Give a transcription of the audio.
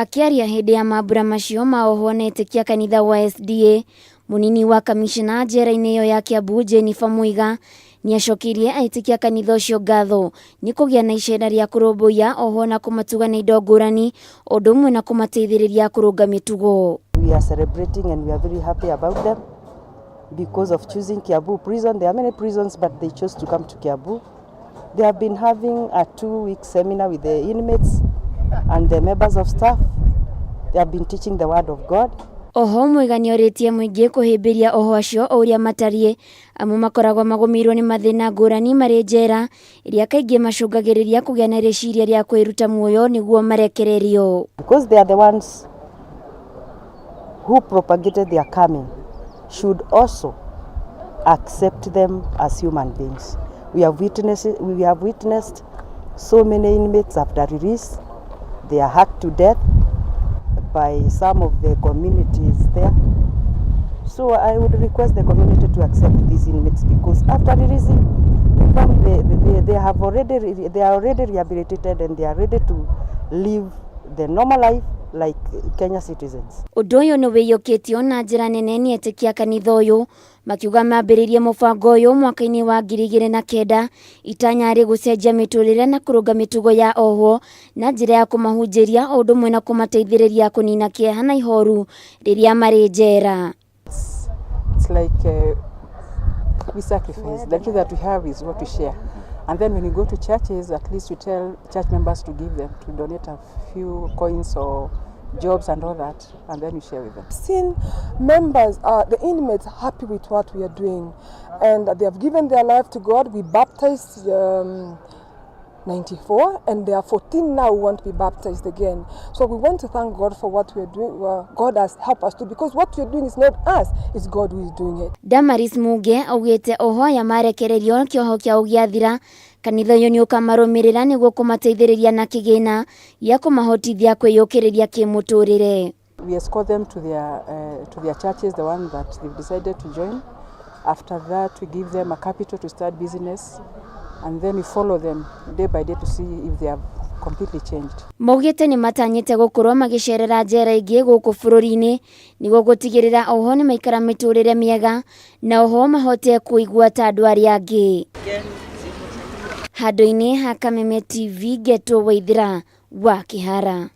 Akĩaria hĩndĩ ya mambura macio ma ohwo na etĩkia kanitha wa SDA, mũnini wa kamishna njera-inĩ ĩyo ya Kiambu Jennifer Muiga nĩacokirie etĩkia kanitha ũcio ngatho nĩ kũgĩa na icera rĩa kũrũmbũiya ohwo na kũmatuga na indo ngũrani ũndũ ũmwe na kũmateithĩrĩria kũrũnga mĩtugo. We are celebrating and we are very happy about them because of choosing Kiambu prison. There are many prisons, but they chose to come to Kiambu. They have been having a 2-week seminar with the inmates and the members of staff. They have been teaching the word of God. Oho Muiga nĩorĩtie mũingĩ kũhĩmbĩria oho acio o ũrĩa matariĩ amu makoragwo magũmĩirwo nĩ mathĩna ngũrani marĩ njera ĩrĩa kaingĩ macũngagĩrĩria kũgĩa na rĩciria rĩa kwĩruta muoyo nĩguo marekererio. Because they are the ones who propagated their coming, should also accept them as human beings. We have witnessed so many inmates after release, they are hacked to death by some of the communities there. So I would request the community to accept these inmates because after releasing, we found they are already rehabilitated and they are ready to live the normal life like Kenya citizens. Ũndũ ũyũ nĩ wĩiyũkĩtio na njĩra nene nĩ etĩkia kanitha ũyũ makiuga mambĩrĩirie mũbango ũyũ mwaka-inĩ wa 2009 itanya rĩ gũcenjia mĩtũrĩre na kũrũnga mĩtugo ya ohwo na njĩra ya kũmahunjĩria o ũndũ ũmwe na kũmateithĩrĩria kũnina kĩeha na ihoru rĩrĩa marĩ njera. It's like we sacrifice. The little that we have is what we share. And then when we go to churches, at least we tell church members to give them, to donate a few coins or jobs and all that, and then we share with them. Seen members, the inmates, happy with what we are doing, and they have given their life to God. We baptized 94, and there are 14 now who want to be baptized again. So we want to thank God for what we are doing. God has helped us to, because what we are doing is not us, it's God who is doing it. Damaris Muge augĩte oho aya marekererio kĩoho kĩao gĩathira kanitha ũyũ nĩ ũkamarũmĩrĩra nĩguo kũmateithĩrĩria na kĩgĩna gĩa kũmahotithia kwĩyũkĩrĩria kĩmũtũrĩre. We escort them to their churches, the one that they've decided to join. After that, we give them a capital to start business, and then we follow them day by day to see if they have completely changed. Maugĩte nĩ matanyĩte gũkorwo magĩcerera njera ingĩ gũkũ bũrũri-inĩ nĩguo gũtigĩrĩra oho nĩ maikara mĩtũrĩre mĩega na oho mahote kũigua ta andũ arĩa angĩ. Handũ-inĩ ha Kameme TV ngetwo Waithĩra wa Kĩhara.